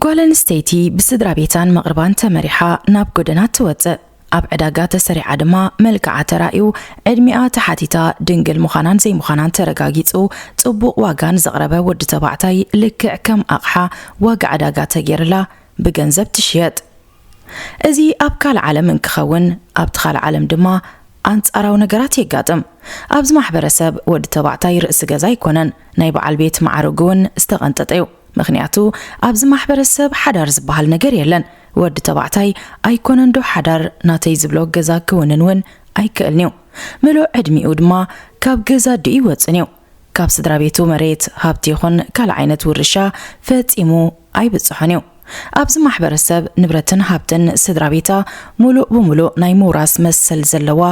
ጓል ኣንስተይቲ ብስድራ ቤታን መቕርባን ተመሪሓ ናብ ጎደና ትወጽእ። ኣብ ዕዳጋ ተሰሪዓ ድማ መልክዓ ተራእዩ፣ ዕድሚኣ ተሓቲታ፣ ድንግል ምዃናን ዘይምዃናን ተረጋጊጹ፣ ጽቡቕ ዋጋ ንዘቕረበ ወዲ ተባዕታይ ልክዕ ከም ኣቕሓ ዋጋ ዕዳጋ ተገይርላ ብገንዘብ ትሽየጥ። እዚ ኣብ ካልእ ዓለም እንክኸውን፣ ኣብቲ ካልእ ዓለም ድማ ኣንጻራዊ ነገራት የጋጥም። ኣብዚ ማሕበረሰብ ወዲ ተባዕታይ ርእሲ ገዛ ኣይኮነን፣ ናይ በዓል ቤት ማዕርግ እውን ዝተቐንጠጠ እዩ። ምኽንያቱ ኣብዚ ማሕበረሰብ ሓዳር ዝበሃል ነገር የለን። ወዲ ተባዕታይ ኣይኮነን ዶ ሓዳር ናተይ ዝብሎ ገዛ ክውንን እውን ኣይክእልን እዩ። ምሉእ ዕድሚኡ ድማ ካብ ገዛ ኣዲኡ ይወጽን እዩ። ካብ ስድራ ቤቱ መሬት፣ ሃብቲ ይኹን ካልእ ዓይነት ውርሻ ፈጺሙ ኣይብጽሖን እዩ። ኣብዚ ማሕበረሰብ ንብረትን ሃብትን ስድራ ቤታ ሙሉእ ብሙሉእ ናይ ምውራስ መሰል ዘለዋ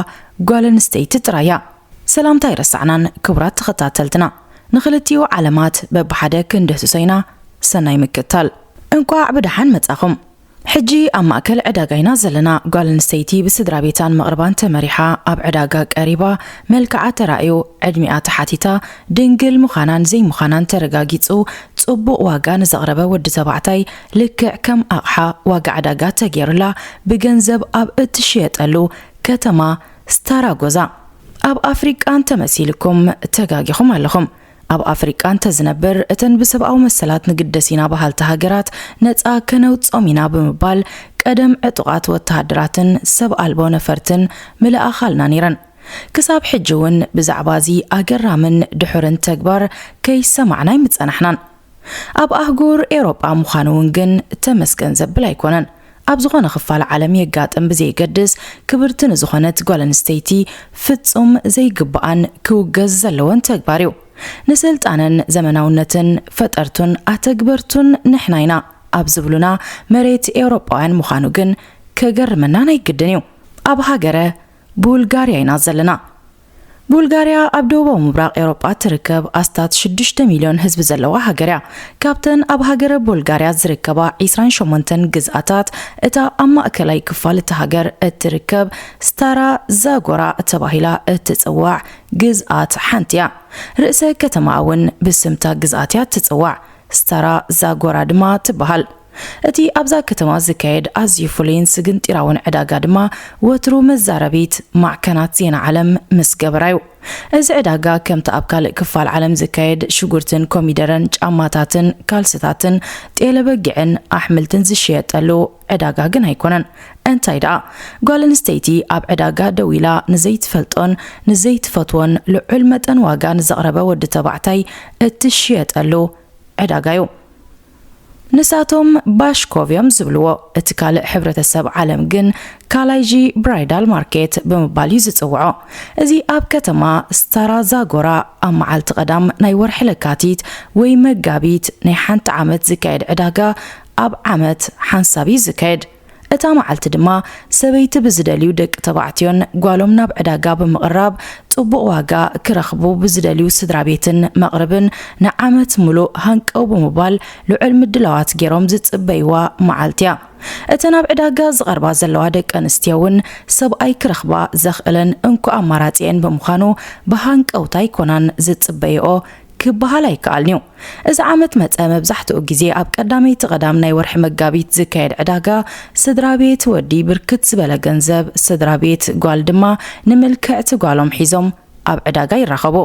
ጓል ኣንስተይቲ ጥራይ እያ። ሰላምታ ኣይረሳዕናን ክቡራት ተኸታተልትና። ንኽልቲኡ ዓለማት በብሓደ ክንድህስሶ ኢና። ሰናይ ምክታል። እንቋዕ ብደሓን መጻኹም። ሕጂ ኣብ ማእከል ዕዳጋ ኢና ዘለና። ጓል ኣንስተይቲ ብስድራ ቤታን መቕርባን ተመሪሓ ኣብ ዕዳጋ ቀሪባ፣ መልክዓ ተራእዩ፣ ዕድሚኣ ተሓቲታ፣ ድንግል ምዃናን ዘይምዃናን ተረጋጊጹ፣ ጽቡቕ ዋጋ ንዘቕረበ ወዲ ተባዕታይ ልክዕ ከም ኣቕሓ ዋጋ ዕዳጋ ተገይሩላ ብገንዘብ ኣብ እትሽየጠሉ ከተማ ስታራጎዛ። ኣብ ኣፍሪቃ እንተመሲልኩም ተጋጊኹም ኣለኹም። ኣብ ኣፍሪቃ እንተዝነብር፣ እተን ብሰብኣዊ መሰላት ንግደስ ኢና በሃልቲ ሃገራት ነጻ ከነውጾም ኢና ብምባል ቀደም ዕጡቓት ወተሃደራትን ሰብ ኣልቦ ነፈርትን ምልኣኻልና ነይረን። ክሳብ ሕጂ እውን ብዛዕባ እዚ ኣገራምን ድሑርን ተግባር ከይሰማዕና ኣይምጸናሕናን። ኣብ ኣህጉር ኤውሮጳ ምዃኑ እውን ግን ተመስገን ዘብል ኣይኮነን። ኣብ ዝኾነ ክፋል ዓለም የጋጥም ብዘየገድስ፣ ክብርቲ ንዝኾነት ጓል ኣንስተይቲ ፍጹም ዘይግብኣን ክውገዝ ዘለዎን ተግባር እዩ። ንስልጣነን ዘመናውነትን ፈጠርቱን ኣተግበርቱን ንሕና ኢና ኣብ ዝብሉና መሬት ኤውሮጳውያን ምዃኑ ግን ከገርመና ናይ ግድን እዩ። ኣብ ሃገረ ቡልጋርያ ኢና ዘለና። ቡልጋርያ ኣብ ደቡባዊ ምብራቕ ኤውሮጳ ትርከብ ኣስታት ሽዱሽተ ሚልዮን ህዝቢ ዘለዋ ሃገር እያ። ካብተን ኣብ ሃገረ ቡልጋርያ ዝርከባ ዒስራን ሸሞንተን ግዝኣታት፣ እታ ኣብ ማእከላይ ክፋል እታ ሃገር እትርከብ ስታራ ዛጎራ ተባሂላ እትጽዋዕ ግዝኣት ሓንቲ እያ። ርእሰ ከተማኣ እውን ብስምታ ግዝኣት እያ እትጽዋዕ። ስታራ ዛጎራ ድማ ትበሃል። እቲ ኣብዛ ከተማ ዝካየድ ኣዝዩ ፍሉይን ስግንጢራውን ዕዳጋ ድማ ወትሩ መዛረቢት ማዕከናት ዜና ዓለም ምስ ገበራ እዩ። እዚ ዕዳጋ ከምቲ ኣብ ካልእ ክፋል ዓለም ዝካየድ ሽጉርትን ኮሚደረን ጫማታትን ካልስታትን ጤለ በጊዕን ኣሕምልትን ዝሽየጠሉ ዕዳጋ ግን ኣይኮነን። እንታይ ደኣ፣ ጓል ኣንስተይቲ ኣብ ዕዳጋ ደው ኢላ ንዘይትፈልጦን ንዘይትፈትዎን ልዑል መጠን ዋጋ ንዘቕረበ ወዲ ተባዕታይ እትሽየጠሉ ዕዳጋ እዩ። ንሳቶም ባሽኮቭ እዮም ዝብልዎ። እቲ ካልእ ሕብረተሰብ ዓለም ግን ካላይጂ ብራይዳል ማርኬት ብምባል እዩ ዝጽውዖ። እዚ ኣብ ከተማ ስታራ ዛጎራ ኣብ መዓልቲ ቀዳም ናይ ወርሒ ለካቲት ወይ መጋቢት ናይ ሓንቲ ዓመት ዝካየድ ዕዳጋ ኣብ ዓመት ሓንሳብ እዩ ዝካየድ። እታ መዓልቲ ድማ ሰበይቲ ብዝደልዩ ደቂ ተባዕትዮን ጓሎም ናብ ዕዳጋ ብምቕራብ ጽቡቕ ዋጋ ክረኽቡ ብዝደልዩ ስድራ ቤትን መቕርብን ንዓመት ምሉእ ሃንቀው ብምባል ልዑል ምድላዋት ገይሮም ዝጽበይዋ መዓልቲ እያ። እተን ኣብ ዕዳጋ ዝቐርባ ዘለዋ ደቂ ኣንስትዮ እውን ሰብኣይ ክረኽባ ዘኽእለን እንኮ ኣማራጺኤን ብምዃኑ ብሃንቀውታ ኣይኮናን ዝጽበይኦ ክበሃል ኣይከኣልን እዩ። እዚ ዓመት መጸ መብዛሕትኡ ግዜ ኣብ ቀዳመይቲ ቀዳም ናይ ወርሒ መጋቢት ዝካየድ ዕዳጋ ስድራ ቤት ወዲ ብርክት ዝበለ ገንዘብ ስድራ ቤት ጓል ድማ ንምልክዕቲ ጓሎም ሒዞም ኣብ ዕዳጋ ይራኸቡ።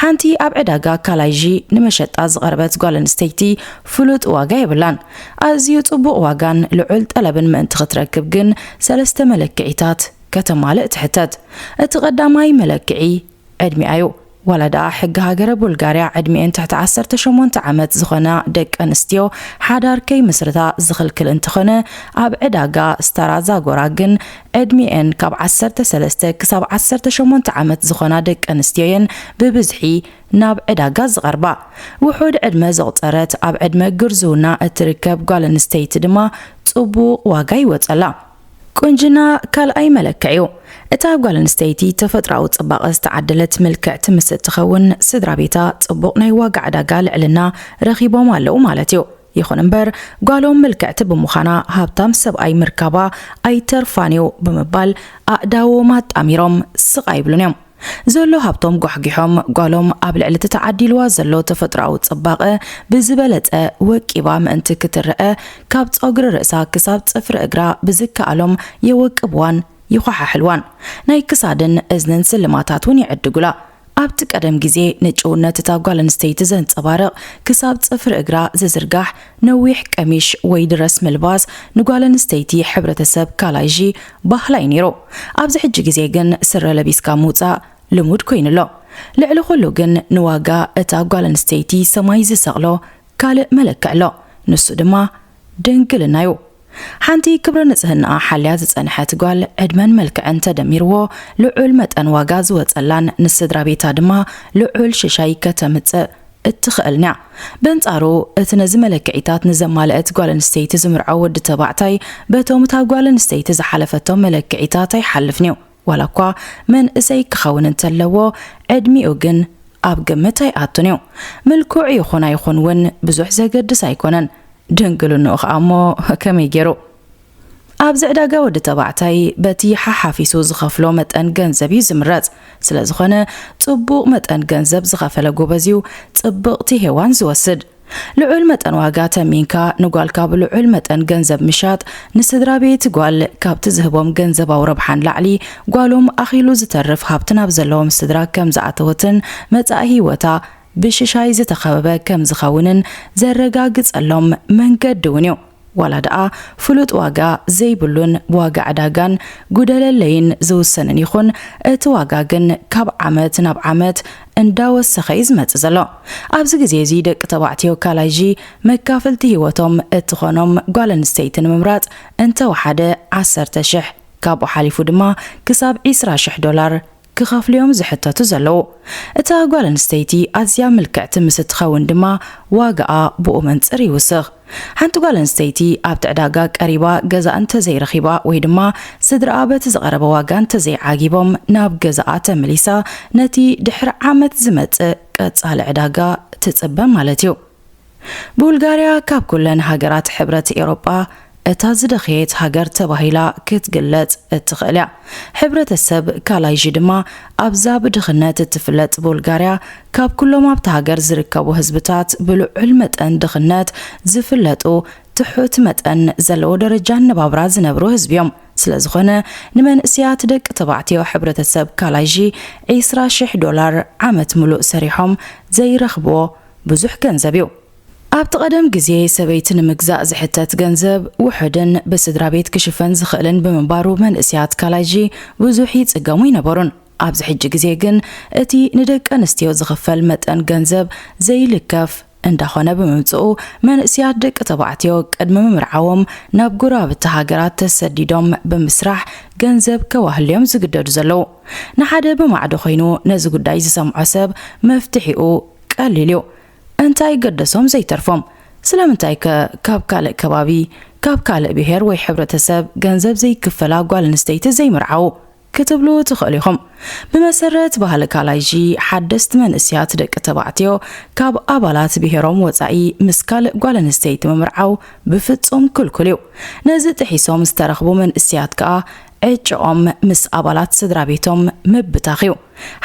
ሓንቲ ኣብ ዕዳጋ ካላይዢ ንመሸጣ ዝቐረበት ጓል ኣንስተይቲ ፍሉጥ ዋጋ የብላን። ኣዝዩ ጽቡቕ ዋጋን ልዑል ጠለብን ምእንቲ ክትረክብ ግን ሰለስተ መለክዒታት ከተማልእ ትሕተት። እቲ ቀዳማይ መለክዒ ዕድሚኣ እዩ። ዋላ ደኣ ሕጊ ሃገረ ቡልጋርያ ዕድሚኤን ትሕቲ ዓሰርተ ሸሞንተ ዓመት ዝኾና ደቂ ኣንስትዮ ሓዳር ከይምስርታ ዝኽልክል እንተኾነ፣ ኣብ ዕዳጋ ስታራ ዛጎራ ግን ዕድሚኤን ካብ ዓሰርተ ሰለስተ ክሳብ ዓሰርተ ሸሞንተ ዓመት ዝኾና ደቂ ኣንስትዮ እየን ብብዝሒ ናብ ዕዳጋ ዝቐርባ። ውሑድ ዕድመ ዘቑጸረት ኣብ ዕድመ ግርዝውና እትርከብ ጓል ኣንስተይቲ ድማ ጽቡቕ ዋጋ ይወጸላ። ቁንጅና ካልኣይ መለክዒ እዩ። እታ ጓል ኣንስተይቲ ተፈጥሮኣዊ ጽባቐ ዝተዓደለት ምልክዕቲ ምስ እትኸውን፣ ስድራ ቤታ ጽቡቕ ናይ ዋጋ ዕዳጋ ልዕልና ረኺቦም ኣለዉ ማለት እዩ። ይኹን እምበር፣ ጓሎም ምልክዕቲ ብምዃና ሃብታም ሰብኣይ ምርካባ ኣይተርፋን እዩ ብምባል ኣእዳዎም ኣጣሚሮም ስቕ ኣይብሉን እዮም። ዘሎ ሃብቶም ጓሕጒሖም፣ ጓሎም ኣብ ልዕሊ እቲ ተዓዲልዋ ዘሎ ተፈጥሮኣዊ ጽባቐ ብዝበለጸ ወቂባ ምእንቲ ክትረኣ፣ ካብ ጸጉሪ ርእሳ ክሳብ ጽፍሪ እግራ ብዝከኣሎም የወቅብዋን ይኾሓሕልዋን። ናይ ክሳድን እዝንን ስልማታት እውን ይዕድጉላ። ኣብቲ ቀደም ግዜ ንጭውነት እታ ጓል ኣንስተይቲ ዘንጸባርቕ ክሳብ ጽፍሪ እግራ ዝዝርጋሕ ነዊሕ ቀሚሽ ወይ ድረስ ምልባስ ንጓል ኣንስተይቲ ሕብረተሰብ ካላይዢ ባህላ እዩ ነይሩ። ኣብዚ ሕጂ ግዜ ግን ስረ ለቢስካ ምውጻእ ልሙድ ኮይኑ ኣሎ። ልዕሊ ኩሉ ግን ንዋጋ እታ ጓል ኣንስተይቲ ሰማይ ዝሰቕሎ ካልእ መለክዕ ኣሎ። ንሱ ድማ ድንግልና እዩ። ሓንቲ ክብረ ንጽህናኣ ሓልያ ዝጸንሐት ጓል ዕድመን መልክዕን ተደሚርዎ ልዑል መጠን ዋጋ ዝወጸላን ንስድራ ቤታ ድማ ልዑል ሽሻይ ከተምጽእ እትኽእልን እያ። በንጻሩ እቲ ነዚ መለክዒታት ንዘማልአት ጓል ኣንስተይቲ ዝምርዖ ወዲ ተባዕታይ በቶም እታ ጓል ኣንስተይቲ ዝሓለፈቶም መለክዒታት ኣይሓልፍን እዩ። ዋላ እኳ መንእሰይ ክኸውን እንተለዎ ዕድሚኡ ግን ኣብ ግምት ኣይኣቱን እዩ። ምልኩዕ ይኹን ኣይኹን እውን ብዙሕ ዘገድስ ኣይኮነን። ድንግልንኡ ኸኣ እሞ ከመይ ገይሩ? ኣብዚ ዕዳጋ ወዲ ተባዕታይ በቲ ሓሓፊሱ ዝኸፍሎ መጠን ገንዘብ እዩ ዝምረጽ። ስለ ዝኾነ ጽቡቕ መጠን ገንዘብ ዝኸፈለ ጎበዝ እዩ ጽብቕቲ ሄዋን ዝወስድ። ልዑል መጠን ዋጋ ተሚንካ ንጓልካ ብልዑል መጠን ገንዘብ ምሻጥ ንስድራ ቤት ጓል ካብቲ ዝህቦም ገንዘባዊ ረብሓ ንላዕሊ ጓሎም ኣኺሉ ዝተርፍ ሃብቲ ናብ ዘለዎም ስድራ ከም ዝኣተወትን መጻኢ ህይወታ ብሽሻይ ዝተኸበበ ከም ዝኸውንን ዘረጋግጸሎም መንገዲ እውን እዩ። ዋላ ደኣ ፍሉጥ ዋጋ ዘይብሉን ብዋጋ ዕዳጋን ጉደለለይን ዝውሰንን ይኹን፣ እቲ ዋጋ ግን ካብ ዓመት ናብ ዓመት እንዳወሰኸ እዩ ዝመጽእ ዘሎ። ኣብዚ ግዜ እዚ ደቂ ተባዕትዮ ካላይዢ መካፍልቲ ህይወቶም እትኾኖም ጓል ኣንስተይቲ ንምምራጽ እንተወሓደ ዓሰርተ ሽሕ፣ ካብኡ ሓሊፉ ድማ ክሳብ ዒስራ ሽሕ ዶላር ክኸፍሉ እዮም ዝሕተቱ ዘለዉ። እታ ጓል ኣንስተይቲ ኣዝያ ምልክዕቲ ምስ እትኸውን ድማ ዋጋኣ ብኡ መንጽር ይውስኽ። ሓንቲ ጓል ኣንስተይቲ ኣብቲ ዕዳጋ ቀሪባ ገዛ እንተዘይረኺባ ወይ ድማ ስድራኣ በቲ ዝቐረበ ዋጋ እንተዘይዓጊቦም ናብ ገዛኣ ተመሊሳ ነቲ ድሕሪ ዓመት ዝመጽእ ቀጻሊ ዕዳጋ ትጽበ ማለት እዩ። ቡልጋርያ ካብ ኩለን ሃገራት ሕብረት ኤውሮጳ እታ ዝደኸየት ሃገር ተባሂላ ክትግለጽ እትኽእል እያ። ሕብረተሰብ ካላይዢ ድማ ኣብዛ ብድኽነት እትፍለጥ ቡልጋርያ ካብ ኩሎም ኣብታ ሃገር ዝርከቡ ህዝብታት ብልዑል መጠን ድኽነት ዝፍለጡ ትሑት መጠን ዘለዎ ደረጃ ኣነባብራ ዝነብሩ ህዝቢ እዮም። ስለ ዝኾነ ንመንእስያት ደቂ ተባዕትዮ ሕብረተሰብ ካላይዢ ዒስራ ሽሕ ዶላር ዓመት ምሉእ ሰሪሖም ዘይረኽብዎ ብዙሕ ገንዘብ እዩ። ኣብቲ ቀደም ግዜ ሰበይቲ ንምግዛእ ዝሕተት ገንዘብ ውሑድን ብስድራ ቤት ክሽፈን ዝኽእልን ብምንባሩ መንእስያት ካላይጂ ብዙሕ ይጽገሙ ኣይነበሩን። ኣብዚ ሕጂ ግዜ ግን እቲ ንደቂ ኣንስትዮ ዝኽፈል መጠን ገንዘብ ዘይልከፍ እንዳኾነ ብምምጽኡ መንእስያት ደቂ ተባዕትዮ ቅድሚ ምምርዓዎም ናብ ጎረባብቲ ሃገራት ተሰዲዶም ብምስራሕ ገንዘብ ከዋህልዮም ዝግደዱ ዘለዉ። ንሓደ ብማዕዶ ኮይኑ ነዚ ጉዳይ ዝሰምዖ ሰብ መፍትሒኡ ቀሊል እዩ። እንታይ ገደሶም ዘይተርፎም? ስለምንታይ ከ ካብ ካልእ ከባቢ፣ ካብ ካልእ ብሄር ወይ ሕብረተሰብ ገንዘብ ዘይክፈላ ጓል ኣንስተይቲ ዘይምርዓዉ? ክትብሉ ትኽእሉ ኢኹም። ብመሰረት ባህሊ ካላይጂ ሓደስቲ መንእስያት ደቂ ተባዕትዮ ካብ ኣባላት ብሄሮም ወጻኢ ምስ ካልእ ጓል ኣንስተይቲ ምምርዓው ብፍጹም ክልኩል እዩ። ነዚ ጥሒሶም ዝተረኽቡ መንእስያት ከኣ ዕጭኦም ምስ ኣባላት ስድራ ቤቶም ምብታኽ እዩ።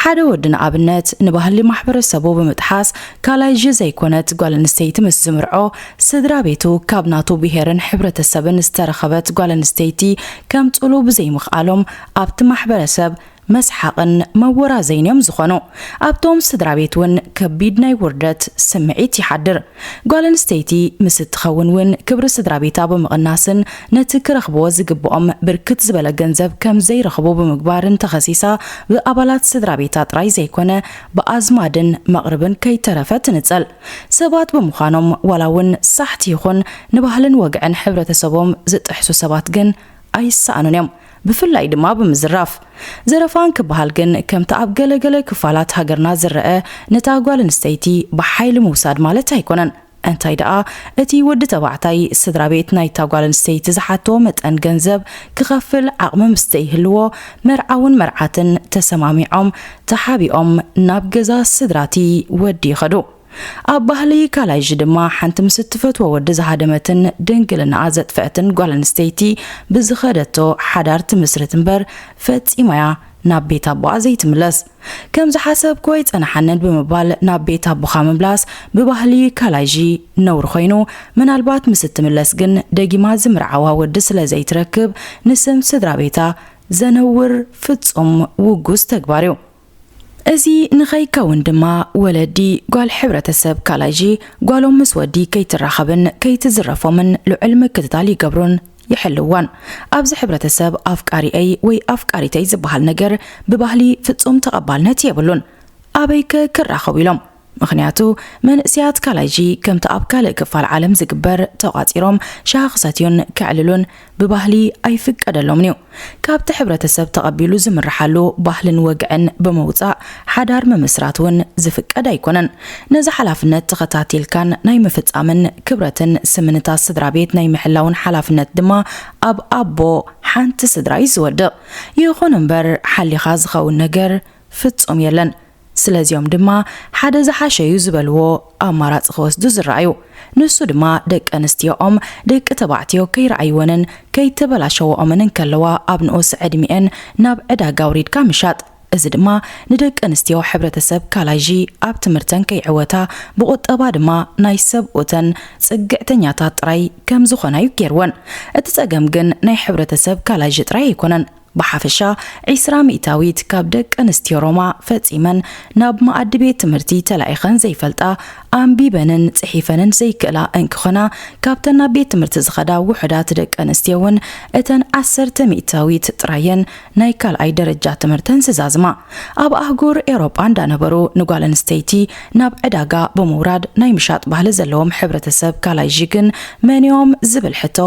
ሓደ ወዲ ንኣብነት ንባህሊ ማሕበረሰቡ ብምጥሓስ ካላይጂ ዘይኮነት ጓል ኣንስተይቲ ምስ ዝምርዖ ስድራ ቤቱ ካብ ናቱ ብሄርን ሕብረተሰብን ዝተረኸበት ጓል ኣንስተይቲ ከምጽሉ ብዘይምኽኣሎም ኣብቲ ማሕበረሰብ መስሓቕን መወራዘይን እዮም ዝኾኑ። ኣብቶም ስድራ ቤት እውን ከቢድ ናይ ውርደት ስምዒት ይሓድር። ጓል ኣንስተይቲ ምስ እትኸውን እውን ክብሪ ስድራ ቤታ ብምቕናስን ነቲ ክረኽብዎ ዝግብኦም ብርክት ዝበለ ገንዘብ ከም ዘይረኽቡ ብምግባርን ተኸሲሳ ብኣባላት ስድራ ቤታ ጥራይ ዘይኮነ ብኣዝማድን መቕርብን ከይተረፈ ትንጸል። ሰባት ብምዃኖም ዋላ እውን ሳሕቲ ይኹን ንባህልን ወግዕን ሕብረተሰቦም ዝጥሕሱ ሰባት ግን ኣይሰኣኑን እዮም። ብፍላይ ድማ ብምዝራፍ። ዘረፋን ክበሃል ግን ከምቲ ኣብ ገለገለ ክፋላት ሃገርና ዝረአ ነታ ጓል ኣንስተይቲ ብሓይሊ ምውሳድ ማለት ኣይኮነን። እንታይ ደኣ እቲ ወዲ ተባዕታይ ስድራ ቤት ናይታ ጓል ኣንስተይቲ ዝሓቶ መጠን ገንዘብ ክኸፍል ዓቕሚ ምስ ዘይህልዎ መርዓውን መርዓትን ተሰማሚዖም ተሓቢኦም ናብ ገዛ ስድራቲ ወዲ ይኸዱ። ኣብ ባህሊ ካላይጂ ድማ ሓንቲ ምስ እትፈትዎ ወዲ ዝሃደመትን ድንግልናኣ ዘጥፍአትን ጓል ኣንስተይቲ ብዝኸደቶ ሓዳር ትምስርት እምበር ፈጺማያ ናብ ቤት ኣቦኣ ዘይትምለስ። ከም ዝሓሰብኩ ኣይጸንሓንን ብምባል ናብ ቤት ኣቦኻ ምምላስ ብባህሊ ካላይጂ ነውሪ ኮይኑ፣ ምናልባት ምስ እትምለስ ግን ደጊማ ዝምርዓዋ ወዲ ስለ ዘይትረክብ፣ ንስም ስድራ ቤታ ዘነውር ፍጹም ውጉዝ ተግባር እዩ። እዚ ንኸይከውን ድማ፣ ወለዲ ጓል ሕብረተሰብ ካላይጂ ጓሎም ምስ ወዲ ከይትራኸብን ከይትዝረፎምን ልዑል ምክትታል ይገብሩን ይሕልዋን። ኣብዚ ሕብረተሰብ ኣፍቃሪኣይ ወይ ኣፍቃሪተይ ዝበሃል ነገር ብባህሊ ፍጹም ተቐባልነት የብሉን። ኣበይከ ክራኸቡ ኢሎም? ምኽንያቱ መንእሰያት ካላይጂ ከምቲ ኣብ ካልእ ክፋል ዓለም ዝግበር ተቋጺሮም ሻሂ ክሰትዩን ከዕልሉን ብባህሊ ኣይፍቀደሎምን እዩ። ካብቲ ሕብረተሰብ ተቐቢሉ ዝምርሓሉ ባህልን ወግዕን ብምውጻእ ሓዳር ምምስራት እውን ዝፍቀድ ኣይኮነን። ነዚ ሓላፍነት ተኸታቲልካን ናይ ምፍጻምን ክብረትን ስምንታት ስድራ ቤት ናይ ምሕላውን ሓላፍነት ድማ ኣብ ኣቦ ሓንቲ ስድራ እዩ ዝወድቕ። ይኹን እምበር ሓሊኻ ዝኸውን ነገር ፍጹም የለን። ስለዚኦም ድማ ሓደ ዝሓሸ እዩ ዝበልዎ ኣማራጺ ክወስዱ ዝረኣዩ። ንሱ ድማ ደቂ ኣንስትዮኦም ደቂ ተባዕትዮ ከይረኣይወንን ከይተበላሸወኦምን እንከለዋ ኣብ ንኡስ ዕድሚኤን ናብ ዕዳጋ ኣውሪድካ ምሻጥ። እዚ ድማ ንደቂ ኣንስትዮ ሕብረተሰብ ካላይጂ ኣብ ትምህርተን ከይዕወታ፣ ብቁጠባ ድማ ናይ ሰብኡተን ጽግዕተኛታት ጥራይ ከም ዝኾና እዩ ገይርወን። እቲ ጸገም ግን ናይ ሕብረተሰብ ካላይጂ ጥራይ ኣይኮነን። ብሓፈሻ ዒስራ ሚእታዊት ካብ ደቂ ኣንስትዮ ሮማ ፈጺመን ናብ መኣዲ ቤት ትምህርቲ ተላኢኸን ዘይፈልጣ፣ ኣንቢበንን ጽሒፈንን ዘይክእላ እንክኾና፣ ካብተን ናብ ቤት ትምህርቲ ዝኸዳ ውሑዳት ደቂ ኣንስትዮ እውን እተን ዓሰርተ ሚእታዊት ጥራየን ናይ ካልኣይ ደረጃ ትምህርተን ዝዛዝማ። ኣብ ኣህጉር ኤውሮጳ እንዳነበሩ ንጓል ኣንስተይቲ ናብ ዕዳጋ ብምውራድ ናይ ምሻጥ ባህሊ ዘለዎም ሕብረተሰብ ካላይጂ ግን መን እዮም ዝብል ሕቶ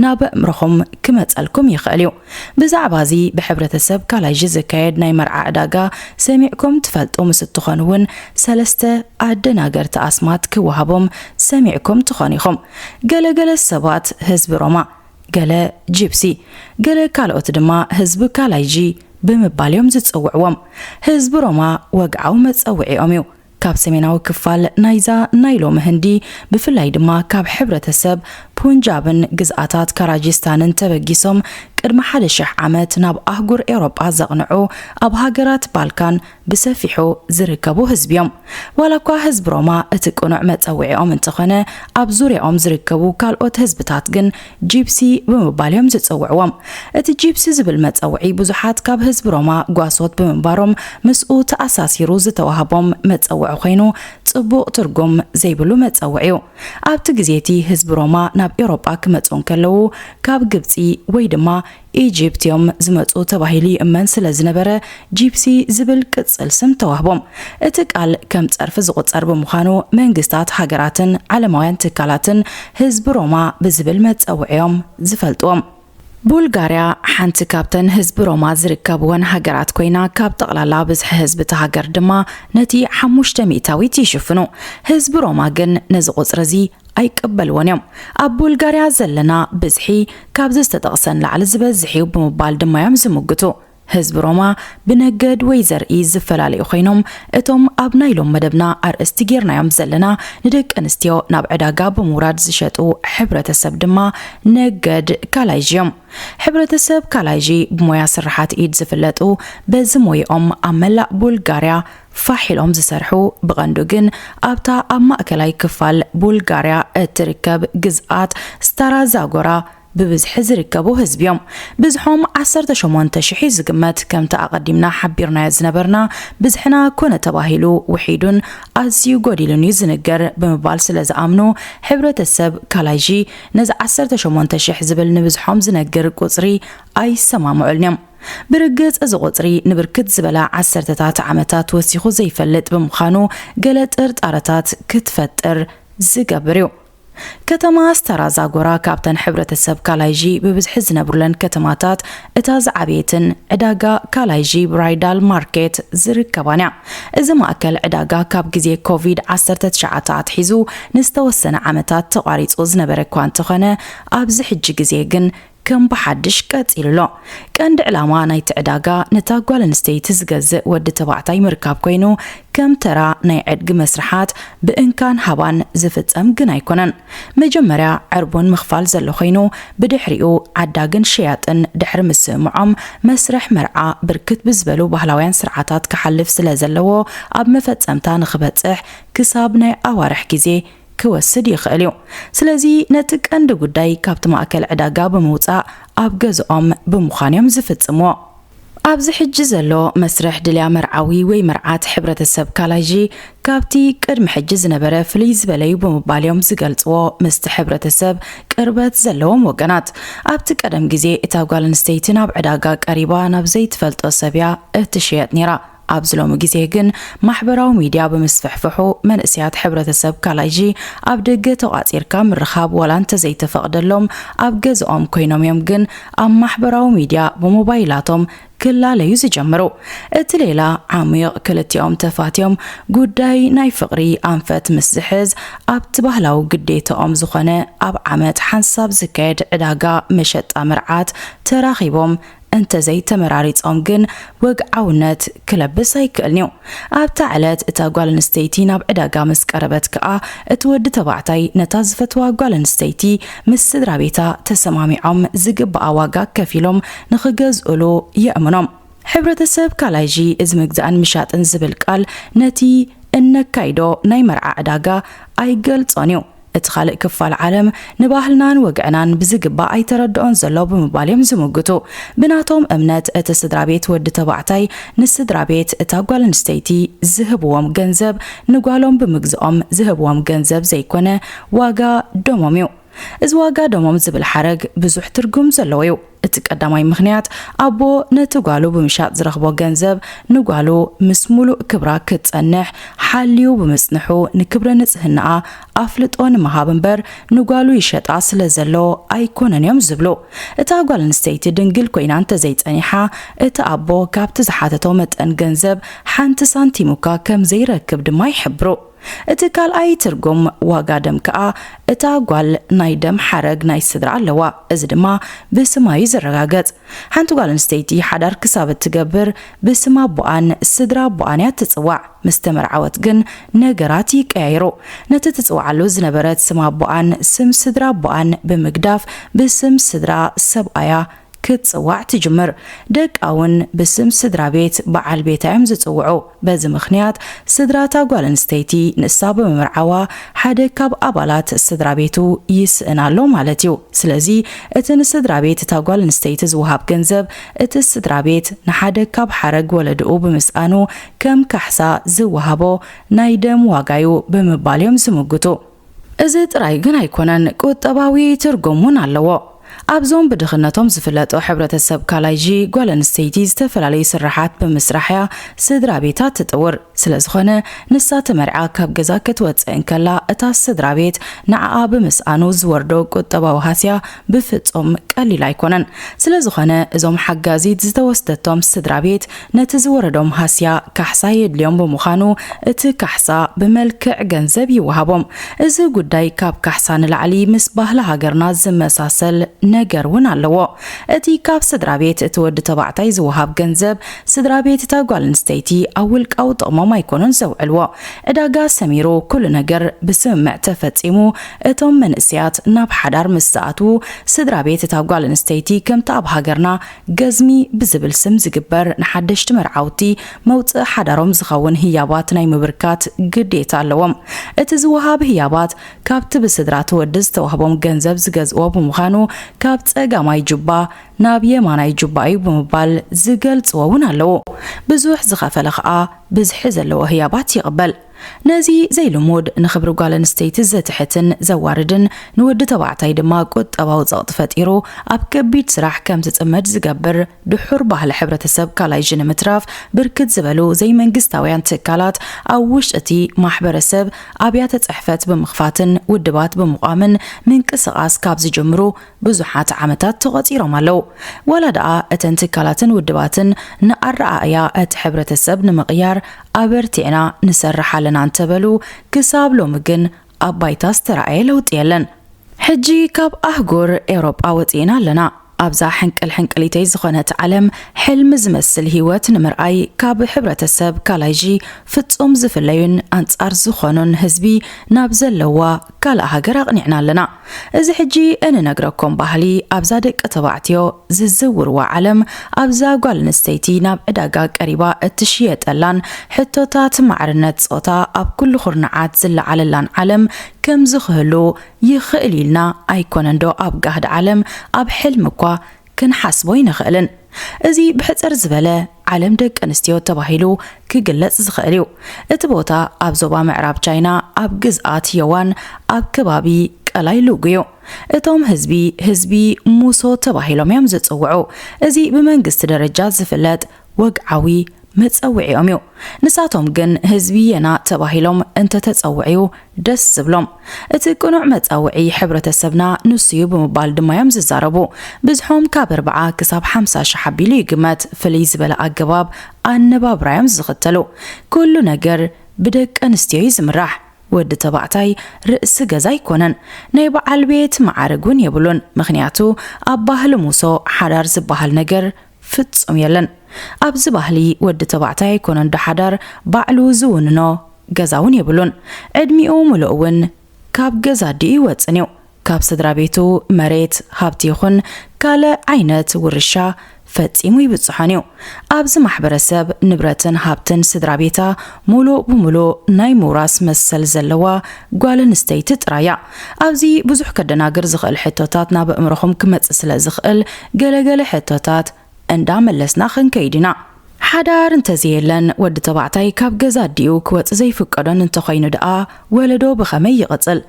ናብ ኣእምሮኹም ክመጸልኩም ይኽእል እዩ። ብዛዕባ እዚ ብሕብረተሰብ ካላይጂ ዝካየድ ናይ መርዓ ዕዳጋ ሰሚዕኩም ትፈልጡ ምስ እትኾኑ እውን ሰለስተ ኣደናገርቲ ኣስማት ክወሃቦም ሰሚዕኩም ትኾኑ ኢኹም። ገለገለ ሰባት ህዝቢ ሮማ፣ ገለ ጂፕሲ፣ ገለ ካልኦት ድማ ህዝቢ ካላይጂ ብምባል እዮም ዝጽውዕዎም። ህዝቢ ሮማ ወግዓዊ መጸውዒኦም እዩ። ካብ ሰሜናዊ ክፋል ናይዛ ናይ ሎሚ ህንዲ፣ ብፍላይ ድማ ካብ ሕብረተሰብ ፑንጃብን ግዝኣታት ካራጂስታንን ተበጊሶም ቅድሚ ሓደ ሽሕ ዓመት ናብ ኣህጉር ኤውሮጳ ዘቕንዑ፣ ኣብ ሃገራት ባልካን ብሰፊሑ ዝርከቡ ህዝቢ እዮም። ዋላ እኳ ህዝቢ ሮማ እቲ ቅኑዕ መጸውዒኦም እንተኾነ፣ ኣብ ዙርያኦም ዝርከቡ ካልኦት ህዝብታት ግን ጂፕሲ ብምባል እዮም ዝጽውዕዎም። እቲ ጂፕሲ ዝብል መጸውዒ ብዙሓት ካብ ህዝቢ ሮማ ጓሶት ብምንባሮም ምስኡ ተኣሳሲሩ ዝተዋህቦም መጸውዒ ኮይኑ ጽቡቕ ትርጉም ዘይብሉ መጸውዒ እዩ። ኣብቲ ግዜ እቲ ህዝቢ ሮማ ናብ ኤውሮጳ ክመጹ እንከለዉ ካብ ግብጺ ወይ ድማ ኢጅፕት እዮም ዝመጹ ተባሂሉ ይእመን ስለ ዝነበረ ጂፕሲ ዝብል ቅጽል ስም ተዋህቦም። እቲ ቃል ከም ጸርፊ ዝቑጸር ብምዃኑ መንግስታት ሃገራትን ዓለማውያን ትካላትን ህዝቢ ሮማ ብዝብል መጸውዒኦም ዝፈልጥዎም። ቡልጋርያ ሓንቲ ካብተን ህዝቢ ሮማ ዝርከብወን ሃገራት ኮይና፣ ካብ ጠቕላላ ብዝሒ ህዝቢ እታ ሃገር ድማ ነቲ ሓሙሽተ ሚእታዊት ይሽፍኑ። ህዝቢ ሮማ ግን ነዚ ቁጽሪ እዚ ኣይቅበልዎን እዮም። ኣብ ቡልጋርያ ዘለና ብዝሒ ካብዚ ዝተጠቕሰ ንላዕሊ ዝበዝሕ እዩ ብምባል ድማ እዮም ዝምግቱ። ህዝቢ ሮማ ብነገድ ወይ ዘርኢ ዝፈላለዩ ኮይኖም፣ እቶም ኣብ ናይ ሎም መደብና ኣርእስቲ ጌርናዮም ዘለና ንደቂ ኣንስትዮ ናብ ዕዳጋ ብምውራድ ዝሸጡ ሕብረተሰብ ድማ ነገድ ካላይዥ እዮም። ሕብረተሰብ ካላይዥ ብሞያ ስርሓት ኢድ ዝፍለጡ፣ በዚ ሞይኦም ኣብ መላእ ቡልጋርያ ፋሕ ኢሎም ዝሰርሑ፣ ብቐንዱ ግን ኣብታ ኣብ ማእከላይ ክፋል ቡልጋርያ እትርከብ ግዝኣት ስታራ ዛጎራ ብብዝሒ ዝርከቡ ህዝቢ እዮም። ብዝሖም ዓሰርተ ሸሞንተ ሽሕ እዩ ዝግመት። ከምቲ ኣቐዲምና ሓቢርናዮ ዝነበርና፣ ብዝሕና ኮነ ተባሂሉ ውሒዱን ኣዝዩ ጎዲሉን እዩ ዝንገር ብምባል ስለ ዝኣምኑ፣ ሕብረተሰብ ካላይሺ ነዚ ዓሰርተ ሸሞንተ ሽሕ ዝብል ንብዝሖም ዝነግር ቁጽሪ ኣይሰማምዑልን እዮም። ብርግጽ፣ እዚ ቁጽሪ ንብርክት ዝበላ ዓሰርተታት ዓመታት ወሲኹ ዘይፈልጥ ብምዃኑ፣ ገለ ጥርጣረታት ክትፈጥር ዝገብር እዩ። ከተማ ስታራ ዛጎራ ካብተን ሕብረተሰብ ካላይሺ ብብዝሒ ዝነብሩለን ከተማታት እታ ዝዓበየትን ዕዳጋ ካላይሺ ብራይዳል ማርኬት ዝርከባን እያ። እዚ ማእከል ዕዳጋ ካብ ግዜ ኮቪድ ዓሰርተ ትሽዓተ ኣትሒዙ ንዝተወሰነ ዓመታት ተቋሪጹ ዝነበረ እኳ እንተኾነ፣ ኣብዚ ሕጂ ግዜ ግን ከም ብሓድሽ ቀጺሉ ኣሎ። ቀንዲ ዕላማ ናይቲ ዕዳጋ ነታ ጓል ኣንስተይቲ ዝገዝእ ወዲ ተባዕታይ ምርካብ ኮይኑ፣ ከም ተራ ናይ ዕድጊ መስርሓት ብእንካን ሃባን ዝፍጸም ግን ኣይኮነን። መጀመርያ ዕርቡን ምኽፋል ዘሎ ኮይኑ፣ ብድሕሪኡ ዓዳግን ሸያጥን ድሕሪ ምስምምዖም፣ መስርሕ መርዓ ብርክት ብዝበሉ ባህላውያን ስርዓታት ክሓልፍ ስለ ዘለዎ፣ ኣብ መፈጸምታ ንኽበጽሕ ክሳብ ናይ ኣዋርሕ ግዜ ክወስድ ይኽእል እዩ። ስለዚ ነቲ ቀንዲ ጉዳይ ካብቲ ማእከል ዕዳጋ ብምውጻእ ኣብ ገዝኦም ብምዃን እዮም ዝፍጽምዎ። ኣብዚ ሕጂ ዘሎ መስርሕ ድልያ መርዓዊ ወይ መርዓት ሕብረተሰብ ካላይጂ ካብቲ ቅድሚ ሕጂ ዝነበረ ፍልይ ዝበለ እዩ ብምባል እዮም ዝገልጽዎ ምስቲ ሕብረተሰብ ቅርበት ዘለዎም ወገናት። ኣብቲ ቀደም ግዜ እታ ጓል ኣንስተይቲ ናብ ዕዳጋ ቀሪባ ናብ ዘይትፈልጦ ሰብ እያ እትሽየጥ ነይራ። ኣብዚ ሎሚ ግዜ ግን ማሕበራዊ ሚድያ ብምስፍሕፍሑ መንእሰያት ሕብረተሰብ ካላይጂ ኣብ ደገ ተቋጺርካ ምርኻብ ዋላ እንተዘይተፈቕደሎም ኣብ ገዝኦም ኮይኖም እዮም ግን ኣብ ማሕበራዊ ሚድያ ብሞባይላቶም ክላለዩ ዝጀምሩ። እቲ ሌላ ዓሚቕ ክልቲኦም ተፋትዮም ጉዳይ ናይ ፍቕሪ ኣንፈት ምስ ዝሕዝ ኣብቲ ባህላዊ ግዴታኦም ዝኾነ ኣብ ዓመት ሓንሳብ ዝካየድ ዕዳጋ መሸጣ መርዓት ተራኺቦም እንተዘይተመራሪጾም ግን ወግዓውነት ክለብስ ኣይክእልን እዩ። ኣብታ ዕለት እታ ጓል ኣንስተይቲ ናብ ዕዳጋ ምስ ቀረበት ከኣ እቲ ወዲ ተባዕታይ ነታ ዝፈትዋ ጓል ኣንስተይቲ ምስ ስድራ ቤታ ተሰማሚዖም ዝግብኣ ዋጋ ከፊሎም ንኽገዝእሉ የእምኖም። ሕብረተሰብ ካላይጂ እዚ ምግዛእን ምሻጥን ዝብል ቃል ነቲ እነካይዶ ናይ መርዓ ዕዳጋ ኣይገልጾን እዩ። እቲ ካልእ ክፋል ዓለም ንባህልናን ወግዕናን ብዝግባእ ኣይተረድኦን ዘሎ ብምባል እዮም ዝምግቱ። ብናቶም እምነት እቲ ስድራ ቤት ወዲ ተባዕታይ ንስድራ ቤት እታ ጓል ኣንስተይቲ ዝህብዎም ገንዘብ ንጓሎም ብምግዝኦም ዝህብዎም ገንዘብ ዘይኮነ ዋጋ ደሞም እዩ። እዚ ዋጋ ደሞም ዝብል ሓረግ ብዙሕ ትርጉም ዘለዎ እዩ። እቲ ቀዳማይ ምኽንያት ኣቦ ነቲ ጓሉ ብምሻጥ ዝረኽቦ ገንዘብ ንጓሉ ምስ ሙሉእ ክብራ ክትጸንሕ ሓልዩ ብምጽንሑ ንክብረ ንጽህናኣ ኣፍልጦ ንምሃብ እምበር ንጓሉ ይሸጣ ስለ ዘሎ ኣይኮነን እዮም ዝብሉ። እታ ጓል ኣንስተይቲ ድንግል ኮይና እንተዘይጸኒሓ እቲ ኣቦ ካብቲ ዝሓተቶ መጠን ገንዘብ ሓንቲ ሳንቲም እኳ ከም ዘይረክብ ድማ ይሕብሩ። እቲ ካልኣይ ትርጉም ዋጋ ደም ከኣ እታ ጓል ናይ ደም ሓረግ ናይ ስድራ ኣለዋ። እዚ ድማ ብስማ እዩ ዝረጋገጽ። ሓንቲ ጓል ኣንስተይቲ ሓዳር ክሳብ እትገብር ብስም ኣቦኣን ስድራ ኣቦኣን እያ ትጽዋዕ። ምስ ተመርዓወት ግን ነገራት ይቀያየሩ። ነቲ ትጽውዓሉ ዝነበረት ስም ኣቦኣን ስም ስድራ ኣቦኣን ብምግዳፍ ብስም ስድራ ሰብኣያ ክትጽዋዕ ትጅምር። ደቃ እውን ብስም ስድራ ቤት በዓል ቤታ እዮም ዝጽውዑ። በዚ ምኽንያት ስድራ እታ ጓል ኣንስተይቲ ንሳ ብምምርዓዋ ሓደ ካብ ኣባላት ስድራ ቤቱ ይስእን ኣሎ ማለት እዩ። ስለዚ እቲ ንስድራ ቤት እታ ጓል ኣንስተይቲ ዝወሃብ ገንዘብ እቲ ስድራ ቤት ንሓደ ካብ ሓረግ ወለድኡ ብምስኣኑ ከም ካሕሳ ዝወሃቦ ናይ ደም ዋጋ እዩ ብምባል እዮም ዝምግቱ። እዚ ጥራይ ግን ኣይኮነን፣ ቁጠባዊ ትርጉም እውን ኣለዎ። ኣብዞም ብድኽነቶም ዝፍለጡ ሕብረተሰብ ካላይጂ ጓል ኣንስተይቲ ዝተፈላለዩ ስራሓት ብምስራሕ እያ ስድራ ቤታ ትጥውር። ስለ ዝኾነ ንሳ ተመርዓ ካብ ገዛ ክትወፅእ እንከላ እታ ስድራ ቤት ንዓኣ ብምስኣኑ ዝወርዶ ቁጠባዊ ሃስያ ብፍጹም ቀሊል ኣይኮነን። ስለ ዝኾነ እዞም ሓጋዚት ዝተወስደቶም ስድራ ቤት ነቲ ዝወረዶም ሃስያ ካሕሳ የድልዮም ብምዃኑ እቲ ካሕሳ ብመልክዕ ገንዘብ ይወሃቦም። እዚ ጉዳይ ካብ ካሕሳ ንላዕሊ ምስ ባህሊ ሃገርና ዝመሳሰል ነገር እውን ኣለዎ። እቲ ካብ ስድራ ቤት እቲ ወዲ ተባዕታይ ዝወሃብ ገንዘብ ስድራ ቤት እታ ጓል ኣንስተይቲ ኣብ ውልቃዊ ጥቕሞም ኣይኮኑን ዘውዕልዎ። ዕዳጋ ሰሚሩ ኩሉ ነገር ብስምምዕ ተፈጺሙ እቶም መንእሰያት ናብ ሓዳር ምስ ዝኣትዉ ስድራ ቤት እታ ጓል ኣንስተይቲ ከምቲ ኣብ ሃገርና ገዝሚ ብዝብል ስም ዝግበር ንሓደሽቲ መርዓውቲ መውፅኢ ሓዳሮም ዝኸውን ህያባት ናይ ምብርካት ግዴታ ኣለዎም። እቲ ዝወሃብ ህያባት ካብቲ ብስድራ እቲ ወዲ ዝተዋህቦም ገንዘብ ዝገዝእዎ ብምዃኑ ካብ ፀጋማይ ጁባ ናብ የማናይ ጁባ እዩ ብምባል ዝገልፅዎ እውን ኣለዉ። ብዙሕ ዝኸፈለ ከዓ ብዝሒ ዘለዎ ህያባት ይቕበል። ነዚ ዘይልሙድ ንኽብሪ ጓል ኣንስተይቲ ዘትሕትን ዘዋርድን ንወዲ ተባዕታይ ድማ ቁጠባዊ ጸቕጢ ፈጢሩ ኣብ ከቢድ ስራሕ ከም ዝጽመድ ዝገብር ድሑር ባህሊ ሕብረተሰብ ካላይጂ ንምትራፍ ብርክት ዝበሉ ዘይመንግስታውያን ትካላት ኣብ ውሽጢ እቲ ማሕበረሰብ ኣብያተ ጽሕፈት ብምኽፋትን ውድባት ብምቋምን ምንቅስቓስ ካብ ዝጅምሩ ብዙሓት ዓመታት ተቖጺሮም ኣለዉ። ዋላ ደኣ እተን ትካላትን ውድባትን ንኣረኣእያ እቲ ሕብረተሰብ ንምቕያር ኣበርቲዕና ንሰርሕ ኣለና እንተበሉ፣ ክሳብ ሎሚ ግን ኣብ ባይታ ዝተራእየ ለውጢ የለን። ሕጂ ካብ ኣህጉር ኤውሮጳ ወጺእና ኣለና። ኣብዛ ሕንቅል ሕንቅሊተይ ዝኾነት ዓለም፣ ሕልሚ ዝመስል ህይወት ንምርኣይ ካብ ሕብረተሰብ ካላይጂ ፍጹም ዝፍለዩን ኣንጻር ዝኾኑን ህዝቢ ናብ ዘለዋ ካልእ ሃገር ኣቕኒዕና ኣለና። እዚ ሕጂ እንነግረኩም ባህሊ ኣብዛ ደቂ ተባዕትዮ ዝዝውርዋ ዓለም፣ ኣብዛ ጓል ኣንስተይቲ ናብ ዕዳጋ ቀሪባ እትሽየጠላን ሕቶታት ማዕርነት ጾታ ኣብ ኩሉ ኩርናዓት ዝለዓለላን ዓለም ከምዚ ክህሉ ይኽእል ኢልና ኣይኮነንዶ ኣብ ጋህዲ ዓለም ኣብ ሕልሚ እኳ ክንሓስቦ ኣይንኽእልን። እዚ ብሕጽር ዝበለ ዓለም ደቂ ኣንስትዮ ተባሂሉ ክግለጽ ዝኽእል እዩ። እቲ ቦታ ኣብ ዞባ ምዕራብ ቻይና ኣብ ግዝኣት ዮዋን ኣብ ከባቢ ቀላይ ሉጉ እዩ። እቶም ህዝቢ፣ ህዝቢ ሙሶ ተባሂሎም እዮም ዝጽውዑ። እዚ ብመንግስቲ ደረጃ ዝፍለጥ ወግዓዊ መጸውዒኦም እዩ። ንሳቶም ግን ህዝቢ የና ተባሂሎም እንተተጸውዕዩ ደስ ዝብሎም። እቲ ቅኑዕ መጸውዒ ሕብረተሰብና ንሱ እዩ ብምባል ድማ እዮም ዝዛረቡ። ብዝሖም ካብ ኣርብዓ ክሳብ ሓምሳ ሽሕ ኣቢሉ ይግመት። ፍልይ ዝበለ ኣገባብ ኣነባብራ እዮም ዝኽተሉ። ኩሉ ነገር ብደቂ ኣንስትዮ እዩ ዝምራሕ። ወዲ ተባዕታይ ርእሲ ገዛ ኣይኮነን። ናይ በዓል ቤት መዓርግ እውን የብሉን። ምኽንያቱ ኣብ ባህሊ ሙሶ ሓዳር ዝበሃል ነገር ፍጹም የለን። ኣብዚ ባህሊ ወዲ ተባዕታይ ኣይኮነን ዶ ሓዳር ባዕሉ ዝውንኖ፣ ገዛ እውን የብሉን። ዕድሚኡ ምሉእ እውን ካብ ገዛ ኣዲኡ ይወጽን እዩ። ካብ ስድራ ቤቱ መሬት፣ ሃብቲ ይኹን ካልእ ዓይነት ውርሻ ፈጺሙ ይብጽሖን እዩ። ኣብዚ ማሕበረሰብ ንብረትን ሃብትን ስድራ ቤታ ሙሉእ ብሙሉእ ናይ ምውራስ መሰል ዘለዋ ጓል ኣንስተይቲ ጥራይ እያ። ኣብዚ ብዙሕ ከደናግር ዝኽእል ሕቶታት ናብ ኣእምሮኹም ክመጽእ ስለ ዝኽእል፣ ገለገለ ሕቶታት እንዳመለስና ክንከይድ ኢና። ሓዳር እንተዘየለን፣ ወዲ ተባዕታይ ካብ ገዛ ኣዲኡ ክወጽእ ዘይፍቀዶን እንተኾይኑ ደኣ፣ ወለዶ ብኸመይ ይቕጽል?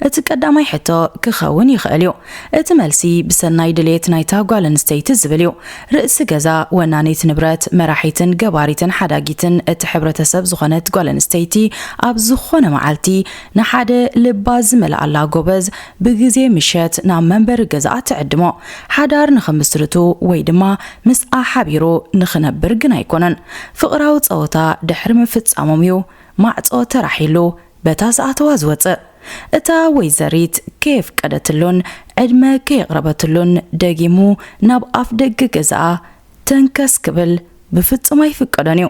እቲ ቀዳማይ ሕቶ ክኸውን ይኽእል እዩ። እቲ መልሲ ብሰናይ ድሌት ናይታ ጓል ኣንስተይቲ ዝብል እዩ። ርእሲ ገዛ፣ ወናኒት ንብረት፣ መራሒትን ገባሪትን ሓዳጊትን እቲ ሕብረተሰብ ዝኾነት ጓል ኣንስተይቲ፣ ኣብ ዝኾነ መዓልቲ ንሓደ ልባ ዝመልኣላ ጎበዝ ብግዜ ምሸት ናብ መንበሪ ገዛኣ ትዕድሞ። ሓዳር ንኽምስርቱ ወይ ድማ ምስኣ ሓቢሩ ንኽነብር ግን ኣይኮነን። ፍቕራዊ ጸወታ ድሕሪ ምፍጻሞም እዩ ማዕጾ ተራሒሉ በታ ዝኣተዋ ዝወጽእ። እታ ወይዘሪት ከየፍቀደትሉን ዕድመ ከየቕረበትሉን ደጊሙ ናብ ኣፍ ደገ ገዛኣ ተንከስ ክብል ብፍጹም ኣይፍቀዶን እዩ።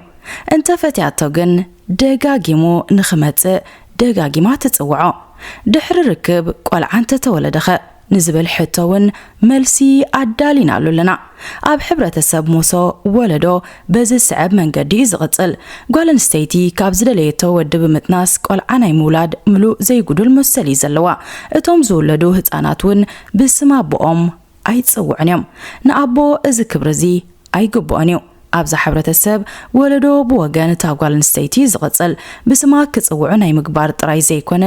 እንተ ፈትያቶ ግን ደጋጊሙ ንኽመጽእ ደጋጊማ ትጽውዖ። ድሕሪ ርክብ ቆልዓ እንተተወለደኸ? ንዝብል ሕቶ እውን መልሲ ኣዳሊናሉ ኣለና። ኣብ ሕብረተሰብ ሞሶ ወለዶ በዚ ዝስዕብ መንገዲ እዩ ዝቕጽል። ጓል ኣንስተይቲ ካብ ዝደለየቶ ወዲ ብምጥናስ ቆልዓ ናይ ምውላድ ምሉእ ዘይጉዱል መሰል እዩ ዘለዋ። እቶም ዝውለዱ ህጻናት እውን ብስም ኣቦኦም ኣይጽውዑን እዮም። ንኣቦ እዚ ክብሪ እዚ ኣይግብኦን እዩ። ኣብዛ ሕብረተሰብ ወለዶ ብወገን እታ ጓል ኣንስተይቲ እዩ ዝቕጽል። ብስማ ክጽውዑ ናይ ምግባር ጥራይ ዘይኮነ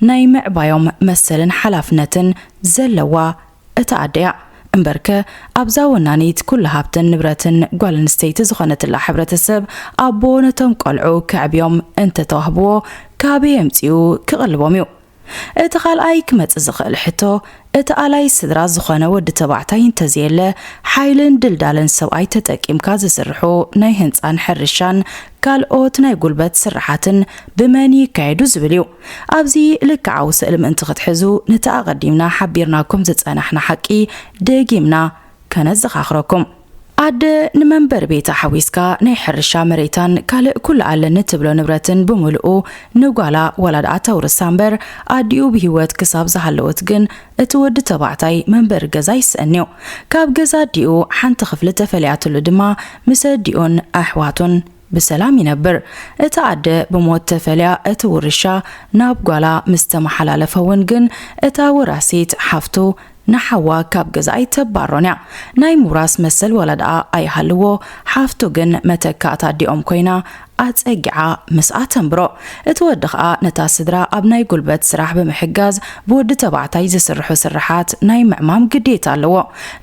ናይ ምዕባዮም መሰልን ሓላፍነትን ዘለዋ እታ ኣደ እያ። እምበርከ ኣብዛ ወናኒት ኩሉ ሃብትን ንብረትን ጓል ኣንስተይቲ ዝኾነትላ ሕብረተሰብ ኣቦ ነቶም ቆልዑ ከዕብዮም እንተተዋህብዎ ካበይ ኣምጺኡ ክቕልቦም እዩ? እቲ ካልኣይ ክመጽእ ዝኽእል ሕቶ፣ እቲ ኣላይ ስድራ ዝኾነ ወዲ ተባዕታይ እንተዘየለ፣ ሓይልን ድልዳለን ሰብኣይ ተጠቂምካ ዝስርሑ ናይ ህንጻን ሕርሻን ካልኦት ናይ ጉልበት ስራሓትን ብመን ይካየዱ ዝብል እዩ። ኣብዚ ልክዓዊ ስእሊ ምእንቲ ክትሕዙ፣ ነቲ ኣቐዲምና ሓቢርናኩም ዝጸናሕና ሓቂ ደጊምና ከነዘኻኽረኩም። ኣደ ንመንበሪ ቤታ ሓዊስካ ናይ ሕርሻ መሬታን ካልእ ኩሉ ኣለኒ ትብሎ ንብረትን ብምሉኡ ንጓላ ዋላ ደኣ ተውርሳ እምበር፣ ኣዲኡ ብህይወት ክሳብ ዝሃለወት ግን እቲ ወዲ ተባዕታይ መንበሪ ገዛ ይስእን እዩ። ካብ ገዛ ኣዲኡ ሓንቲ ክፍሊ ተፈልያትሉ ድማ ምስ ኣዲኡን ኣሕዋቱን ብሰላም ይነብር። እታ ኣደ ብሞት ተፈልያ እቲ ውርሻ ናብ ጓላ ምስ ተመሓላለፈ እውን ግን እታ ወራሲት ሓፍቱ ንሓዋ ካብ ገዛ ኣይተባሮን እያ። ናይ ምውራስ መሰል ዋላ ደኣ ኣይሃልዎ፣ ሓፍቱ ግን መተካእታ ኣዲኦም ኮይና ኣጸጊዓ ምስኣ ተንብሮ። እቲ ወዲ ኸኣ ነታ ስድራ ኣብ ናይ ጉልበት ስራሕ ብምሕጋዝ ብወዲ ተባዕታይ ዝስርሑ ስርሓት ናይ ምዕማም ግዴታ ኣለዎ።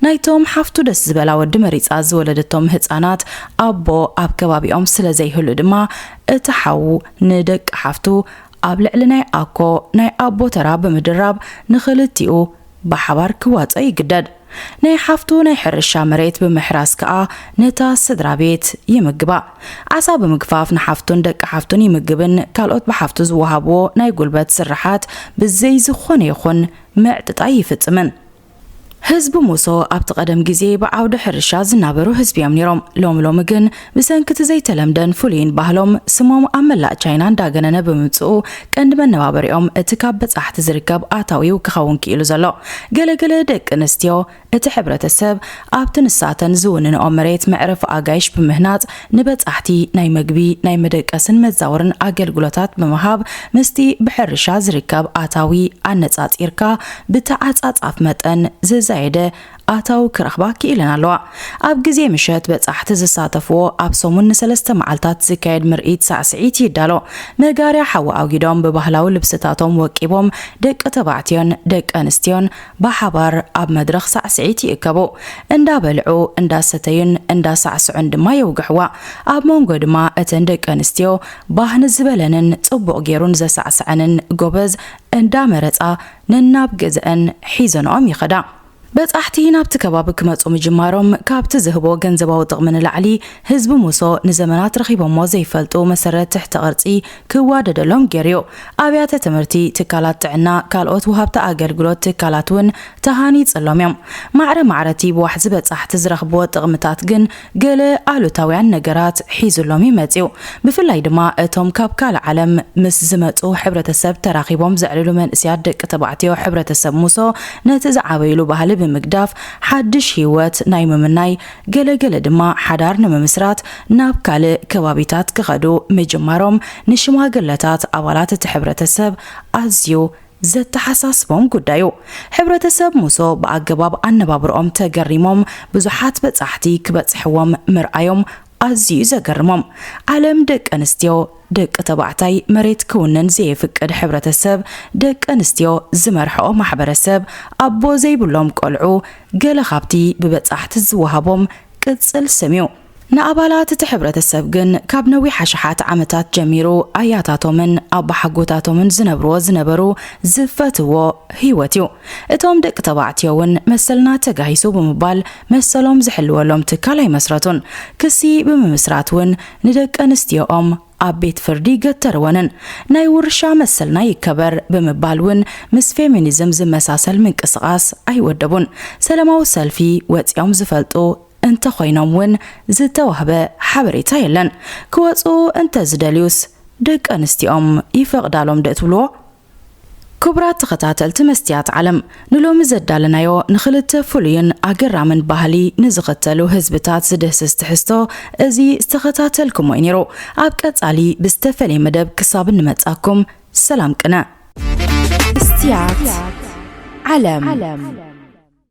ናይቶም ሓፍቱ ደስ ዝበላ ወዲ መሪጻ ዝወለደቶም ህጻናት ኣቦ ኣብ ከባቢኦም ስለ ዘይህሉ ድማ እቲ ሓው ንደቂ ሓፍቱ ኣብ ልዕሊ ናይ ኣኮ ናይ ኣቦ ተራ ብምድራብ ንኽልቲኡ ብሓባር ክዋጸ ይግደድ። ናይ ሓፍቱ ናይ ሕርሻ መሬት ብምሕራስ ከኣ ነታ ስድራ ቤት ይምግባ። ዓሳ ብምግፋፍ ንሓፍቱን ደቂ ሓፍቱን ይምግብን ካልኦት ብሓፍቱ ዝወሃብዎ ናይ ጉልበት ስርሓት ብዘይ ዝኾነ ይኹን ምዕጥጣይ ይፍጽምን። ህዝቢ ሙሶ ኣብቲ ቀደም ግዜ ብዓውዲ ሕርሻ ዝናበሩ ህዝቢ እዮም ነይሮም። ሎሚ ሎሚ ግን ብሰንኪ እቲ ዘይተለምደን ፍሉይን ባህሎም ስሞም ኣብ መላእ ቻይና እንዳገነነ ብምምፅኡ ቀንዲ መነባበሪኦም እቲ ካብ በፃሕቲ ዝርከብ ኣታዊው ክኸውን ክኢሉ ዘሎ። ገለገለ ደቂ ኣንስትዮ እቲ ሕብረተሰብ ኣብቲ ንሳተን ዝውንንኦ መሬት መዕረፊ ኣጋይሽ ብምህናፅ ንበፃሕቲ ናይ መግቢ፣ ናይ መደቀስን መዛወርን ኣገልግሎታት ብምሃብ ምስቲ ብሕርሻ ዝርከብ ኣታዊ ኣነፃፂርካ ብተዓፃፃፍ መጠን ዝዛየደ ኣታዊ ክረኽባ ክኢለን ኣለዋ። ኣብ ግዜ ምሸት በጻሕቲ ዝሳተፍዎ ኣብ ሰሙን ንሰለስተ መዓልታት ዝካየድ ምርኢት ሳዕስዒት ይዳሎ። መጋርያ ሓዊ ኣውጊዶም ብባህላዊ ልብስታቶም ወቂቦም ደቂ ተባዕትዮን ደቂ ኣንስትዮን ብሓባር ኣብ መድረኽ ሳዕስዒት ይእከቡ። እንዳበልዑ፣ እንዳሰተዩን እንዳሳዕስዑን ድማ የውግሕዋ። ኣብ መንጎ ድማ እተን ደቂ ኣንስትዮ ባህን ዝበለንን ጽቡቕ ገይሩን ዘሳዕስዐንን ጎበዝ እንዳመረጻ ነናብ ገዝአን ሒዘንኦም ይኸዳ። በጻሕቲ ናብቲ ከባቢ ክመጹ ምጅማሮም ካብቲ ዝህቦ ገንዘባዊ ጥቕሚ ንላዕሊ ህዝቢ ሙሶ ንዘመናት ረኺቦሞ ዘይፈልጡ መሰረት ትሕተ ቅርጺ ክዋደደሎም ገይሩ እዩ። ኣብያተ ትምህርቲ፣ ትካላት ጥዕና፣ ካልኦት ወሃብቲ ኣገልግሎት ትካላት እውን ተሃኒጽሎም እዮም። ማዕረ ማዕረቲ ብዋሕዚ በጻሕቲ ዝረኽብዎ ጥቕምታት ግን ገለ ኣሉታውያን ነገራት ሒዙሎም እዩ መጺኡ። ብፍላይ ድማ እቶም ካብ ካልእ ዓለም ምስ ዝመጹ ሕብረተሰብ ተራኺቦም ዘዕልሉ መንእስያት ደቂ ተባዕትዮ ሕብረተሰብ ሙሶ ነቲ ዝዓበይሉ ባህሊ ብምግዳፍ ሓድሽ ህይወት ናይ ምምናይ፣ ገለገለ ድማ ሓዳር ንምምስራት ናብ ካልእ ከባቢታት ክኸዱ ምጅማሮም ንሽማግለታት ኣባላት እቲ ሕብረተሰብ ኣዝዩ ዘተሓሳስቦም ጉዳዩ። ሕብረተሰብ ሙሶ ብኣገባብ ኣነባብርኦም ተገሪሞም ብዙሓት በጻሕቲ ክበጽሕዎም ምርኣዮም ኣዝዩ ዘገርሞም። ዓለም ደቂ ኣንስትዮ ደቂ ተባዕታይ መሬት ክውንን ዘየፍቅድ ሕብረተሰብ፣ ደቂ ኣንስትዮ ዝመርሕኦ ማሕበረሰብ፣ ኣቦ ዘይብሎም ቆልዑ ገለ ካብቲ ብበጻሕቲ ዝወሃቦም ቅጽል ስም እዩ። ንኣባላት እቲ ሕብረተሰብ ግን ካብ ነዊሕ ኣሽሓት ዓመታት ጀሚሩ ኣያታቶምን ኣባሓጎታቶምን ዝነብርዎ ዝነበሩ ዝፈትዎ ህይወት እዩ። እቶም ደቂ ተባዕትዮ እውን መሰልና ተጋሂሱ ብምባል መሰሎም ዝሕልወሎም ትካል ኣይመስረቱን። ክሲ ብምምስራት እውን ንደቂ ኣንስትዮኦም ኣብ ቤት ፍርዲ ገተርወንን። ናይ ውርሻ መሰልና ይከበር ብምባል እውን ምስ ፌሚኒዝም ዝመሳሰል ምንቅስቓስ ኣይወደቡን። ሰላማዊ ሰልፊ ወፂኦም ዝፈልጡ እንተኾይኖም እውን ዝተዋህበ ሓበሬታ የለን። ክወፁ እንተዝደልዩስ ደቂ ኣንስትዮኦም ይፈቕዳሎም ዶ ትብልዎ? ክቡራት ተኸታተልቲ መስትያት ዓለም፣ ንሎሚ ዘዳለናዮ ንኽልተ ፍሉይን ኣገራምን ባህሊ ንዝኽተሉ ህዝብታት ዝድህስስ ትሕዝቶ እዚ ዝተኸታተልኩሞ እዩ ነይሩ። ኣብ ቀጻሊ ብዝተፈለየ መደብ ክሳብ እንመጻኩም ሰላም ቅነ። መስትያት ዓለም።